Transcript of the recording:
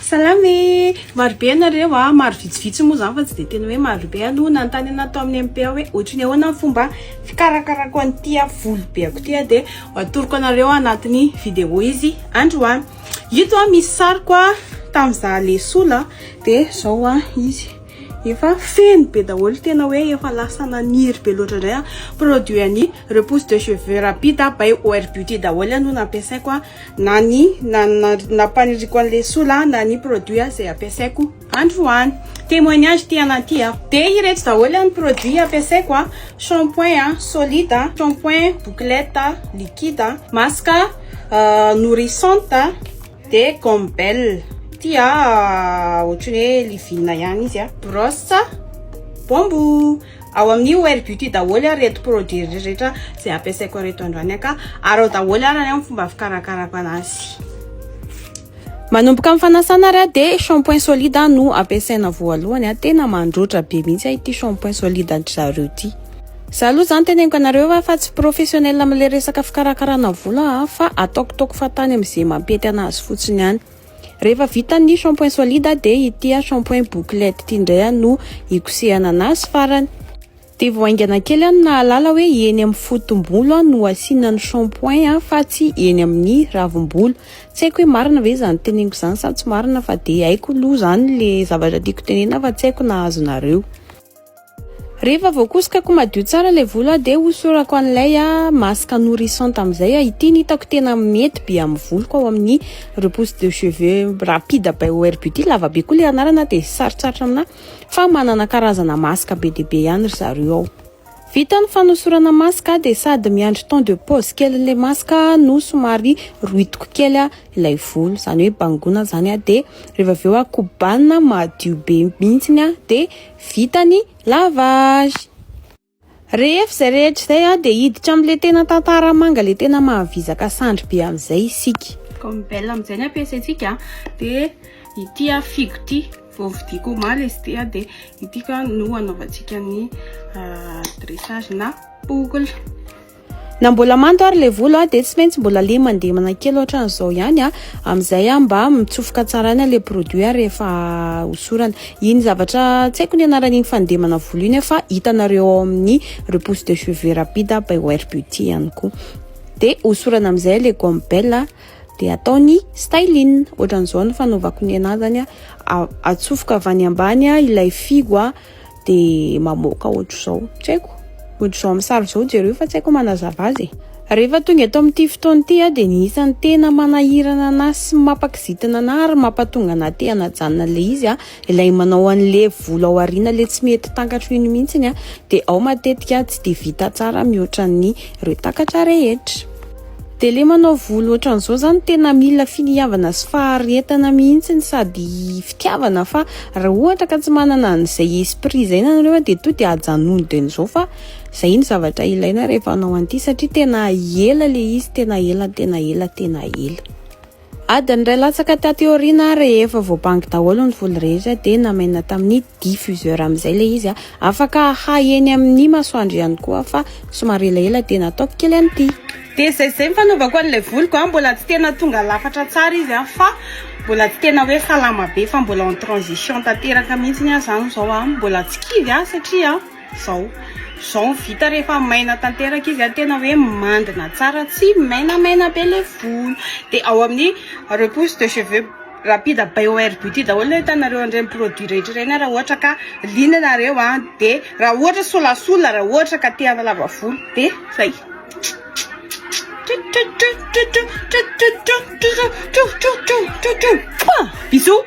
Salama e! Maro be ianareo a, maro vitsivitsy moa izany fa tsy dia tena hoe maro be aloha. Nanontany anahy tao amin'ny MP aho hoe ohatry ny ahoana ny fomba fikarakarako an'ity volobeako ity dia ho atoroko anareo anatin'ny vidéo izy androany. Ito misy sariko tamin'izaho le sola dia izao izy. Efa feno be daholo, tena hoe efa lasa naniry be loatra indray a. Produit an'ny repousse de cheveux rapide by OR Beauty daholo no nampiasaiko na ny nampaniriko an'ilay sola na ny produit izay ampiasaiko androany. Témoignage ty anaty ty a. Dia ireto daholo ny produit ampiasaiko a: shampoing solide, shampoing bouclette liquide, masque nourrissante, dia gomme belle ty a, ohatran'ny hoe leave-in ihany izy a, brosse bambou. Ao amin'ny OR Beauty daholo a reto produit rehetra izay ampiasaiko reto androany ka ary ao daholo ary amin'ny fomba fikarakarako anazy. Manomboka amin'ny fanasana ary a, dia shampoing solide no ampiasaina voalohany a. Tena mandroatra be mihitsy ity shampoing solide an-dry zareo ity. Za aloha zany teneniko anareo fa tsy professionnel amin'ilay resaka fikarakarana volo a, fa ataokitaoko fatany amin'izay mampety anazy fotsiny ihany. Rehefa vita ny shampoing solide, dia ity shampoing bouclette ity indray no ikosehana anazy farany. Dia vao haingana kely aho no nahalala hoe eny amin'ny fotom-bolo no asiana ny shampoing fa tsy eny amin'ny ravim-bolo. Tsy haiko hoe marina ve izany teneniko izany sa tsy marina, fa dia haiko aloha izany le zavatra tiako tenena fa tsy haiko na azonareo. Rehefa voakosokako madio tsara ilay volo, dia hosorako an'ilay masque nourrissante amin'izay. Ity ny hitako tena mety be amin'ny voloko ao amin'ny repousse de cheveux rapide by OR Beauty. Lava be koa ilay anarana dia sarotsarotra aminahy, fa manana karazana masque be dia be ihany ry zareo ao. Vita ny fanosorana masque, dia sady miandry temps de pause kelin'ilay masque no somary rohitiko kely ilay volo, izany hoe bangona zany a. Dia rehefa avy eo kobanina madio be mihitsiny a, dia vita ny lavage. Rehefa izay rehetra izay a, dia hiditra amin'ilay tena tantara manga, ilay tena mahavizaka sandry be amin'izay isika. Gomme belle amin'izay ny ampiasaintsika, dia ity a figo ity vao vidiko omaly izy ity a, dia ity ka no anaovantsika ny dressage na boucle. Na mbola mando ary ilay volo a, dia tsy maintsy mbola lemandemana kely ohatran'izao ihany a, amin'izay a mba mitsofoka tsara ihany ilay produit a rehefa hosorana. Iny zavatra tsy haiko ny anaran'iny fandemana volo iny fa hitanareo ao amin'ny repousse de cheveux rapide by OR Beauty ihany koa. Dia hosorana amin'izay ilay gomme belle, dia atao ny styling ohatran'izao ny fanaovako ny anahy zany a. Atsofoka avy any ambany a ilay figo a, dia mamoaka ohatr'izao, tsy haiko ohatr'izao amin'ny sary izao, jereo fa tsy haiko manazava azy e. Rehefa tonga eto amin'ity fotoana ity a, dia ny isan'ny tena manahirana anahy sy mampakizitina anahy ary mampatonga anahy te hanajanona ilay izy a, ilay manao an'le volo ao aoriana le tsy mety takatro iny mihitsiny a. Dia ao matetika tsy dia vita tsara mihoatra ny ireo takatra rehetra. Dia le manao volo ohatran'izao zany tena mila finiavana sy faharetana mihitsiny sady fitiavana, fa raha ohatra ka tsy manana an'izay esprit izay nareo dia to dia ajanony dia izao, fa zay ny zavatra ilaina rehefa hanao an'ity, satria tena ela le izy, tena ela, tena ela, tena ela. Adiny 1 latsaka taty aoriana, rehefa voabango daholo ny volo rehetra, dia namaina tamin'ny diffuseur amin'izay ilay izy a. Afaka ahay eny amin'ny masoandro ihany koa, fa somary elaela, dia nataoko kely an'ity. Dia zay ny fanaovako an'ilay voloko a. Mbola tsy tena tonga lafatra tsara izy a, fa mbola tsy tena hoe salama be, fa mbola en transition tanteraka mihitsy a zany zao a. Mbola tsy kivy a, satria zao zao ny vita rehefa maina tanteraka izy a, tena hoe mandina tsara, tsy mainamaina be le volo. Dia ao amin'ny repousse de cheveux rapide by OR Beauty daholo no ahitanareo an'ireny produit rehetra ireny raha ohatra ka liana nareo a. Dia raha ohatra solasola, raha ohatra ka te hanalava volo, dia zay. Bisous.